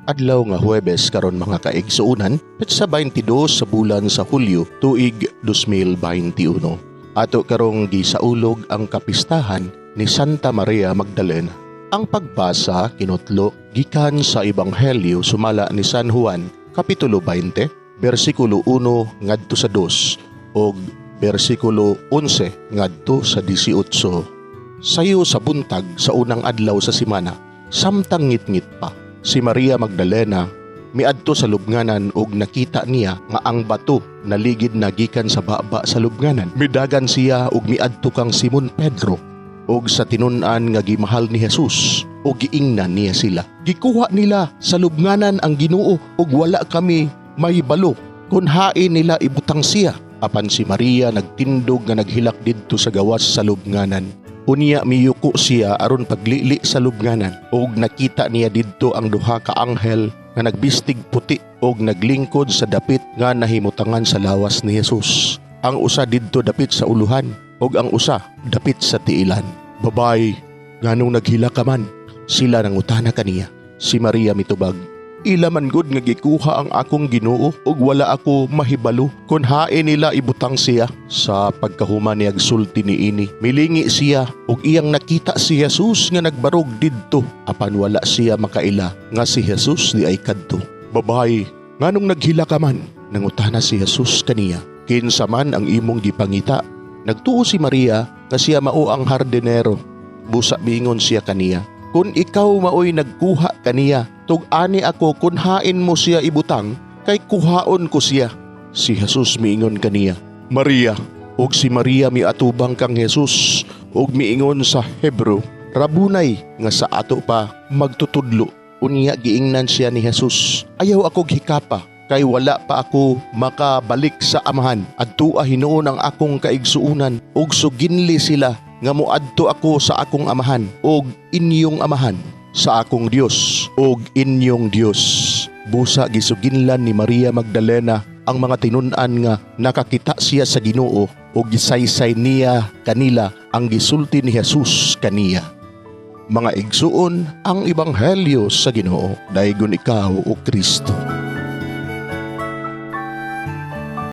Adlaw nga Huwebes karon, mga kaigsuonan, petsa 22 sa bulan sa Hulyo, tuig 2021. Ato karong gisaulog ang kapistahan ni Santa Maria Magdalena. Ang pagbasa kinutlo gikan sa Ebanghelyo sumala ni San Juan, kapitulo 20, bersikulo 1 ngadto sa 2 ug bersikulo 11 ngadto sa 18. Sayo sa buntag sa unang adlaw sa semana, samtang ngitngit pa, si Maria Magdalena miadto sa lubnganan ug nakita niya nga ang bato naligid na gikan sa baba sa lubnganan. Midagan siya ug miadto kang Simon Pedro ug sa tinun-an nga gimahal ni Jesus ug giingnan niya sila. "Gikuha nila sa lubnganan ang Ginoo ug wala kami mahibalo kung hain nila ibutang siya." Apan si Maria nagtindog nga naghilak didto sa gawas sa lubnganan. Unya miyuko siya aron paglili sa lubnganan ug nakita niya didto ang duha ka anghel nga nagbistig puti ug naglingkod sa dapit nga nahimutangan sa lawas ni Jesus. Ang usa didto dapit sa uluhan ug ang usa dapit sa tiilan. "Babaye, nganong naghilak ka man?" sila nangutana kaniya. Si Maria mitubag, "Ila man gud nga gikuha ang akong Ginoo ug wala ako mahibalo kung hain nila ibutang siya." Sa pagkahuman niyag sulti niini, milingi siya ug iyang nakita si Jesus nga nagbarog didto, apan wala siya makaila nga si Jesus diay kadto. "Babaye, nganong naghilak ka man?" nangutana si Jesus kaniya. "Kinsa man ang imong gipangita?" Nagtuo si Maria nga siya mao ang hardinero. Busa miingon siya kaniya, "Kung ikaw maoy nagkuha kaniya, tug-ani ako kung hain mo siya ibutang, kay kuhaon ko siya." Si Jesus miingon kaniya, "Maria." Ug si Maria miatubang kang Jesus ug miingon sa Hebreo, "Rabunay," nga sa ato pa "magtutudlo." Unya giingnan siya ni Jesus, "Ayaw ako hikapa kay wala pa ako makabalik sa Amahan. Adtua hinuon ang akong kaigsuunan ug suginli sila nga moadto ako sa akong Amahan ug inyong Amahan, sa akong Dios ug inyong Dios." Busa gisuginlan ni Maria Magdalena ang mga tinun-an nga nakakita siya sa Ginoo ug gisaysay niya kanila ang gisulti ni Jesus kaniya. Mga igsuon, ang ebanghelyo sa Ginoo. Daygon ikaw, o Kristo.